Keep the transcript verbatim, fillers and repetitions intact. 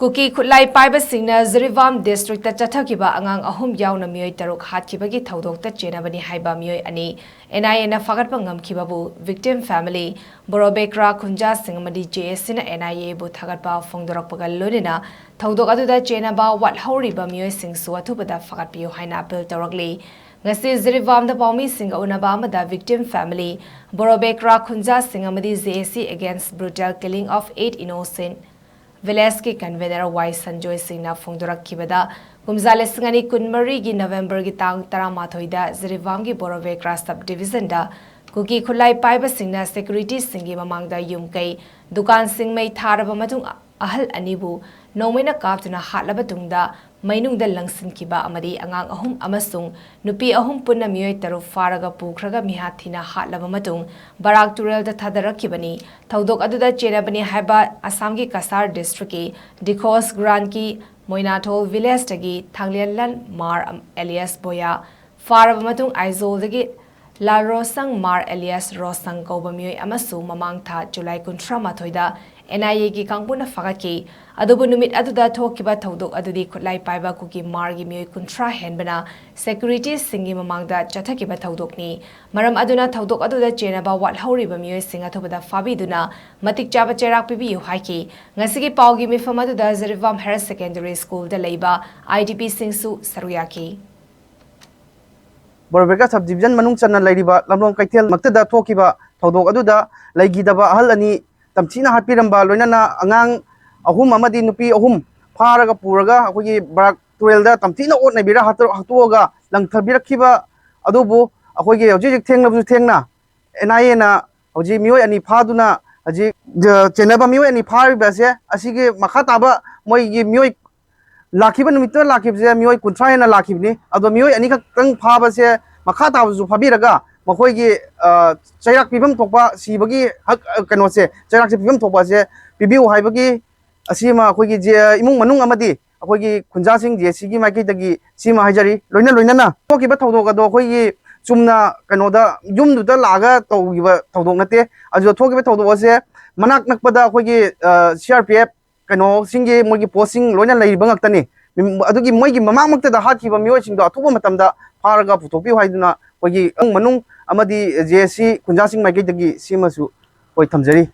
ꯀꯨꯀꯤ ꯈꯨꯠꯂꯥꯏ ꯄꯥꯏꯕꯁꯤꯡꯅ ꯖꯤꯔꯤꯕꯥꯝ ꯗꯤꯁꯇ꯭ꯔꯤꯛꯇ ꯆꯠꯊꯈꯤꯕ ꯑꯉꯥꯡ ꯑꯍꯨꯝ ꯌꯥꯎꯅ ꯃꯤꯑꯣꯏ ꯇꯔꯨꯛ ꯍꯥꯠꯈꯤꯕꯒꯤ ꯊꯧꯗꯣꯛꯇ ꯆꯦꯟꯅꯕꯅꯤ ꯍꯥꯏꯕ ꯃꯤꯑꯣꯏ ꯑꯅꯤ ꯑꯦꯟ ꯑꯥꯏ ꯑꯦꯅ ꯐꯥꯒꯠꯄ ꯉꯝꯈꯤꯕꯕꯨ ꯚꯤꯛꯇꯤꯝ ꯐꯦꯃꯤꯂꯤ, ꯕꯣꯔꯣꯕꯦꯀ꯭ꯔꯥ ꯈꯨꯟꯖꯥꯁꯤꯡ ꯑꯃꯗꯤ ꯖꯦ ꯑꯦ ꯁꯤꯅ ꯑꯦꯟ ꯑꯥꯏ ꯑꯦꯕꯨ ꯊꯥꯒꯠꯄ ꯐꯣꯡꯗꯣꯔꯛꯄꯒ ꯂꯣꯏꯅꯅ ꯊꯧꯗꯣꯛ ꯑꯗꯨꯗ ꯆꯦꯟꯅꯕ ꯋꯥꯠꯍꯧꯔꯤꯕ ꯃꯤꯑꯣꯏꯁꯤꯡꯁꯨ ꯑꯊꯨꯕꯗ ꯐꯥꯒꯠꯄꯤꯌꯨ ꯍꯥꯏꯅ ꯑꯄꯤꯜ ꯇꯧꯔꯛꯂꯤ꯫ ꯉꯁꯤ ꯖꯤꯔꯤꯕꯥꯝꯗ ꯄꯥꯎꯃꯤꯁꯤꯡꯒ ꯎꯅꯕ ꯑꯃꯗ ꯚꯤꯛꯇꯤꯝ ꯐꯦꯃꯤꯂꯤ, ꯕꯣꯔꯣꯕꯦꯀ꯭ꯔꯥ ꯈꯨꯟꯖꯥꯁꯤꯡ ꯑꯃꯗꯤ J A C Against Brutal Killing of Eight Innocent ꯚꯤꯂꯦꯖꯀꯤ ꯀꯟꯚꯦꯅꯔ ꯋꯥꯏ ꯁꯟꯖꯣꯏ ꯁꯤꯡꯅ ꯐꯣꯡꯗꯣꯔꯛꯈꯤꯕꯗ, ꯀꯨꯝꯖꯥ ꯂꯤꯁꯤꯡ ꯑꯅꯤ ꯀꯨꯟꯃꯔꯤꯒꯤ ꯅꯕꯦꯝꯕꯔꯒꯤ ꯇꯥꯡ ꯇꯔꯥꯃꯥꯊꯣꯏꯗ ꯖꯤꯔꯤꯕꯥꯝꯒꯤ ꯕꯣꯔꯣꯕꯦꯀ꯭ꯔꯥ ꯁꯕ ꯗꯤꯚꯤꯖꯟꯗ ꯀꯨꯀꯤ ꯈꯨꯠꯂꯥꯏ ꯄꯥꯏꯕꯁꯤꯡꯅ ꯁꯦꯀ꯭ꯌꯨꯔꯤꯇꯤꯁꯤꯡꯒꯤ ꯃꯃꯥꯡꯗ ꯌꯨꯝ ꯀꯩ, ꯗꯨꯀꯥꯟꯁꯤꯡ ꯃꯩ ꯊꯥꯔꯕ ꯃꯇꯨꯡ ꯑꯍꯜ ꯑꯅꯤꯕꯨ ꯅꯣꯡꯃꯩꯅ ꯀꯥꯞꯇꯨꯅ ꯍꯥꯠꯂꯕ ꯇꯨꯡꯗ ꯃꯩꯅꯨꯡꯗ ꯂꯪꯁꯤꯟꯈꯤꯕ ꯑꯃꯗꯤ ꯑꯉꯥꯡ ꯑꯍꯨꯝ ꯑꯃꯁꯨꯡ ꯅꯨꯄꯤ ꯑꯍꯨꯝ ꯄꯨꯟꯅ ꯃꯤꯑꯣꯏ ꯇꯔꯨꯛ ꯐꯥꯔꯒ ꯄꯨꯈ꯭ꯔꯒ ꯃꯤꯍꯥꯠ ꯊꯤꯅ ꯍꯥꯠꯂꯕ ꯃꯇꯨꯡ ꯕꯔꯥꯛ ꯇꯨꯔꯦꯜꯗ ꯊꯥꯗꯔꯛꯈꯤꯕꯅꯤ꯫ ꯊꯧꯗꯣꯛ ꯑꯗꯨꯗ ꯆꯦꯟꯅꯕꯅꯤ ꯍꯥꯏꯕ ꯑꯁꯥꯝꯒꯤ ꯀꯁꯥꯔ ꯗꯤꯁꯇ꯭ꯔꯤꯛꯀꯤ ꯗꯤꯈꯣꯁ ꯒ꯭ꯔꯥꯟꯀꯤ ꯃꯣꯏꯅꯥꯊꯣꯜ ꯚꯤꯂꯦꯖꯇꯒꯤ ꯊꯥꯡꯂꯦꯟꯂꯟ ꯃꯥꯔ ꯑꯦꯂꯤꯌꯥꯁ ꯕꯣꯌꯥ ꯐꯥꯔꯕ ꯃꯇꯨꯡ ꯑꯥꯏꯖꯣꯜꯗꯒꯤ ꯂꯥꯜꯔꯣꯁꯪ ꯃꯥꯔ ꯑꯦꯂꯤꯌꯥꯁ ꯔꯣꯁꯪ ꯀꯧꯕ ꯃꯤꯑꯣꯏ ꯑꯃꯁꯨ ꯃꯃꯥꯡ ꯊꯥ ꯖꯨꯂꯥꯏ ꯀꯨꯟꯊ꯭ꯔꯥ ꯃꯥꯊꯣꯏꯗ ꯑꯦꯟ ꯑꯥꯏ ꯑꯦꯒꯤ ꯀꯥꯡꯕꯨꯅ ꯐꯥꯒꯠꯈꯤ꯫ ꯑꯗꯨꯕꯨ ꯅꯨꯃꯤꯠ ꯑꯗꯨꯗ ꯊꯣꯛꯈꯤꯕ ꯊꯧꯗꯣꯛ ꯑꯗꯨꯗꯤ ꯈꯨꯠꯂꯥꯏ ꯄꯥꯏꯕ ꯀꯨꯀꯤ ꯃꯥꯔꯒꯤ ꯃꯤꯑꯣꯏ ꯀꯨꯟꯊ꯭ꯔꯥ ꯍꯦꯟꯕꯅ ꯁꯦꯀ꯭ꯌꯨꯔꯤꯇꯤꯁꯤꯡꯒꯤ ꯃꯃꯥꯡꯗ ꯆꯠꯊꯈꯤꯕ ꯊꯧꯗꯣꯛꯅꯤ꯫ ꯃꯔꯝ ꯑꯗꯨꯅ ꯊꯧꯗꯣꯛ ꯑꯗꯨꯗ ꯆꯦꯟꯅꯕ ꯋꯥꯠꯍꯧꯔꯤꯕ ꯃꯤꯑꯣꯏꯁꯤꯡ ꯑꯊꯨꯕꯗ ꯐꯥꯕꯤꯗꯨꯅ ꯃꯇꯤꯛ ꯆꯥꯕ ꯆꯩꯔꯥꯛ ꯄꯤꯕꯤꯌꯨ ꯍꯥꯏꯈꯤ꯫ ꯉꯁꯤꯒꯤ ꯄꯥꯎꯒꯤ ꯃꯤꯐꯝ ꯑꯗꯨꯗ ꯖꯤꯔꯤꯕꯥꯝ ꯍꯥꯌꯔ ꯁꯦꯀꯦꯟꯗꯔꯤ ꯁ꯭ꯀꯨꯜꯗ ꯂꯩꯕ ꯑꯥꯏ ꯗꯤ ꯄꯤꯁꯤꯡꯁꯨ ꯁꯔꯨꯛ ꯌꯥꯈꯤ꯫ ꯕꯣꯔꯣꯕꯦꯀ꯭ꯔꯥ ꯁꯕ ꯗꯤꯚꯤꯖꯟ ꯃꯅꯨꯡ ꯆꯟꯅ ꯂꯩꯔꯤꯕ ꯂꯝꯂꯣꯡ ꯀꯩꯊꯦꯜꯃꯛꯇꯗ ꯊꯣꯛꯈꯤꯕ ꯊꯧꯗꯣꯛ ꯑꯗꯨꯗ ꯂꯩꯈꯤꯗꯕ ꯑꯍꯜ ꯑꯅꯤ ꯇꯝꯊꯤꯅ ꯍꯥꯠꯄꯤꯔꯝꯕ, ꯂꯣꯏꯅꯅ ꯑꯉꯥꯡ ꯑꯍꯨꯝ ꯑꯃꯗꯤ ꯅꯨꯄꯤ ꯑꯍꯨꯝ ꯐꯥꯔꯒ ꯄꯨꯔꯒ ꯑꯩꯈꯣꯏꯒꯤ ꯕꯔꯥꯛ ꯇꯨꯔꯦꯜꯗ ꯇꯝꯊꯤꯅ ꯑꯣꯠ ꯅꯩꯕꯤꯔ ꯍꯥꯠꯇꯣ-, ꯍꯥꯠꯇꯣꯛꯑꯒ ꯂꯪꯊꯕꯤꯔꯛꯈꯤꯕ ꯑꯗꯨꯕꯨ ꯑꯩꯈꯣꯏꯒꯤ ꯍꯧꯖꯤꯛ ꯍꯧꯖꯤꯛ ꯊꯦꯡꯂꯕꯁꯨ ꯊꯦꯡꯅ ꯑꯦꯟ ꯑꯥꯏ ꯑꯦꯅ ꯍꯧꯖꯤꯛ ꯃꯤꯑꯣꯏ ꯑꯅꯤ ꯐꯥꯗꯨꯅ ꯍꯧꯖꯤꯛ ꯖ-, ꯆꯦꯟꯅꯕ ꯃꯤꯑꯣꯏ ꯑꯅꯤ ꯐꯥꯔꯤꯕ ꯑꯁꯦ ꯑꯁꯤꯒꯤ ꯃꯈꯥ ꯇꯥꯕ ꯃꯣꯏꯒꯤ ꯃꯤꯑꯣꯏ ꯂꯥꯛꯈꯤꯕ ꯅꯨꯃꯤꯠꯇ ꯂꯥꯛꯈꯤꯕꯁꯦ ꯃꯤꯑꯣꯏ ꯀꯨꯟꯊ꯭ꯔꯥ ꯍꯦꯟꯅ ꯂꯥꯛꯈꯤꯕꯅꯤ꯫ ꯑꯗꯣ ꯃꯤꯑꯣꯏ ꯑꯅꯤꯈꯛꯇꯪ ꯐꯥꯕꯁꯦ ꯃꯈꯥ ꯇꯥꯕꯁꯨ ꯐꯥꯕꯤꯔꯒ ꯃꯈꯣꯏꯒꯤ, ꯑ, ꯆꯩꯔꯥꯛ ꯄꯤꯐꯝ ꯊꯣꯛꯄ ꯁꯤꯕꯒꯤ ꯍꯛ, ꯑ, ꯀꯩꯅꯣꯁꯦ, ꯆꯩꯔꯥꯛꯁꯦ ꯄꯤꯐꯝ ꯊꯣꯛꯄ ꯑꯁꯦ ꯄꯤꯕꯤꯌꯨ ꯍꯥꯏꯕꯒꯤ ꯑꯁꯤꯃ ꯑꯩꯈꯣꯏꯒꯤ ꯖꯦ-, ꯏꯃꯨꯡ ꯃꯅꯨꯡ ꯑꯃꯗꯤ ꯑꯩꯈꯣꯏꯒꯤ ꯈꯨꯟꯖꯥꯁꯤꯡ ꯖꯦ ꯑꯦ ꯁꯤꯒꯤ ꯃꯥꯏꯀꯩꯗꯒꯤ ꯁꯤꯃ ꯍꯥꯏꯖꯔꯤ꯫ ꯂꯣꯏꯅ ꯂꯣꯏꯅꯅ ꯊꯣꯛꯈꯤꯕ ꯊꯧꯗꯣꯛ ꯑꯗꯣ ꯑꯩꯈꯣꯏꯒꯤ ꯆꯨꯝꯅ ꯀꯩꯅꯣꯗ ꯌꯨꯝꯗꯨꯗ ꯂꯥꯛꯑꯒ ꯇꯧꯈꯤꯕ ꯊꯧꯗꯣꯛ ꯅꯠꯇꯦ꯫ ꯑꯗꯨꯗ ꯊꯣꯛꯈꯤꯕ ꯊꯧꯗꯣꯛ ꯑꯁꯦ ꯃꯅꯥꯛ ꯅꯛꯄꯗ ꯑꯩꯈꯣꯏꯒꯤ, ꯑ, ꯁꯤ ꯑꯥꯔ ꯄꯤ ꯑꯦꯐ ꯀꯩꯅꯣꯁꯤꯡꯒꯤ ꯃꯣꯏꯒꯤ ꯄꯣꯁꯁꯤꯡ ꯂꯣꯏꯅ ꯂꯩꯔꯤꯕ ꯉꯥꯛꯇꯅꯤ꯫ ꯃꯤ-, ꯑꯗꯨꯒꯤ ꯃꯣꯏꯒꯤ ꯃꯃꯥꯡꯃꯛꯇꯗ ꯍꯥꯠꯈꯤꯕ ꯃꯤꯑꯣꯏꯁꯤꯡꯗꯣ ꯑꯊꯨꯕ ꯃꯇꯝꯗ ꯐꯥꯔꯒ ꯄꯨꯊꯣꯛꯄꯤꯌꯨ ꯍꯥꯏꯗꯨꯅ ꯑꯩꯈꯣꯏꯒꯤ ꯏꯃꯨꯡ ꯃꯅꯨꯡ ꯑꯃꯗꯤ ꯖꯦ ꯑꯦꯁ ꯁꯤ ꯈꯨꯟꯖꯥꯁꯤꯡ ꯃꯥꯏꯀꯩꯗꯒꯤ ꯁꯤꯃꯁꯨ ꯑꯩꯈꯣꯏ ꯊꯝꯖꯔꯤ꯫